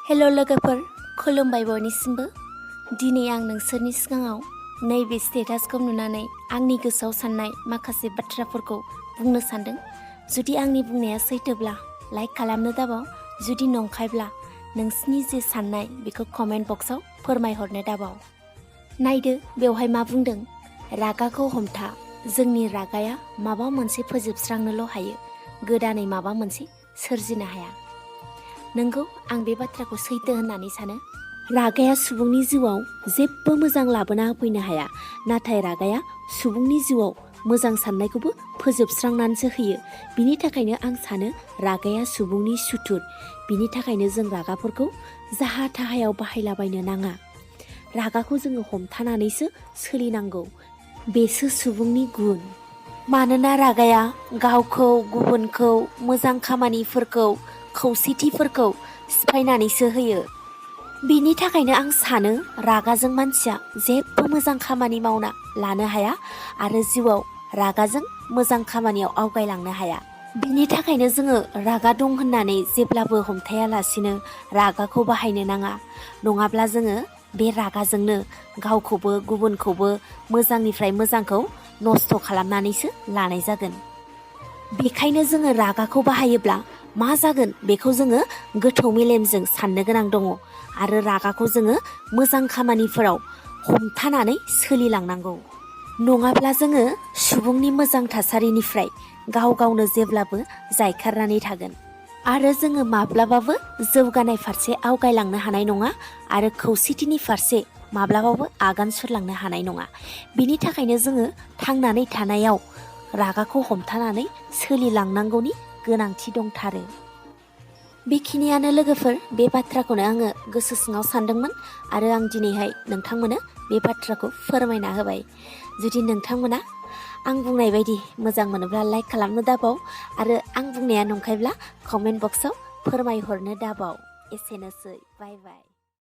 हेल' लोगोफोर, खुलुमबाय बयनिसिमबो। दिनै आं नोंसोरनि सिगाङाव नैबे स्टेटासखौ नुनानै आंनि गोसोआव साननाय माखासे बाथ्राफोरखौ बुंनो सानदों। जुदि आंनि बुंनाया सैथोब्ला लाइक खालामनो दाबाव, जुदि नंखायब्ला नोंसिनि जे साननाय बेखौ कमेन्ट बक्सआव फोरमायहरनो दाबाव। नायदो बेवहाय मा बुंदों, रागाखौ हमथा, जोंनि रागाया माबा मोनसे फोजोबस्रांनोल' हायो, गोदानै माबा मोनसे सोरजिनो हाया। नोंगौ, आं बे बाथ्राखौ सैथो होननानै सानो। रागाया सुबुंनि जिउआव जेबो मोजां लाबोना होफैनो हाया, नाथाय रागाया सुबुंनि जिउआव मोजां साननायखौबो फोजोबस्रांनानैसो होयो। बिनि थाखायनो आं सानो रागाया सुबुंनि सुथुर। बिनि थाखायनो जों रागाफोरखौ जाहा थाहायाव बाहायलाबायनो नाङा। रागाखौ जोङो हमथानानैसो सोलिनांगौ, बेसो सुबुंनि गुन। मानोना रागाया गावखौ, गुबुनखौ, मोजां खामानिफोरखौ, खौसेथिफोरखौ सिफायनानैसो होयो। बिनि थाखायनो आं सानो रागाजों मानसिया जेबो मोजां खामानि मावना लानो हाया आरो जिउआव रागाजों मोजां खामानियाव आवगायलांनो हाया। बिनि थाखायनो जोङो रागा दं होननानै जेब्लाबो हमथायालासिनो रागाखौ बाहायनो नाङा। नङाब्ला जोङो बे रागाजोंनो गावखौबो गुबुनखौबो मोजांनिफ्राय मोजांखौ नस्थ' खालामनानैसो लानाय जागोन। बेखायनो जोङो रागाखौ बाहायोब्ला मा जागोन बेखौ जोङो गोथौ मेलेमजों साननो गोनां दङ आरो रागाखौ जोङो मोजां खामानिफोराव हमथानानै सोलिलांनांगौ। नङाब्ला जोङो सुबुंनि मोजां थासारिनिफ्राय गाव गावनो जेब्लाबो जायखारनानै थागोन आरो जोङो माब्लाबाबो जौगानाय फारसे आवगायलांनो हानाय नङा आरो खौसेथिनि फारसे माब्लाबाबो आगान सुरलांनो हानाय नङा। बिनि थाखायनो जोङो थांनानै थानायाव रागाखौ हमथानानै सोलिलांनांगौनि गोनांथि दंथारो। बेखिनियानो लोगोफोर, बे बाथ्राखौनो आङो गोसो सिङाव सानदोंमोन आरो आं दिनैहाय नोंथांमोननो बे बाथ्राखौ फोरमायना होबाय। जुदि नोंथांमोना आं बुंनाय बायदि मोजां मोनोब्ला लाइक खालामनो दाबाव आरो आं बुंनाया नंखायब्ला कमेन्ट बक्सआव फोरमायहरनो दाबाव। एसेनोसै, बाय बाय।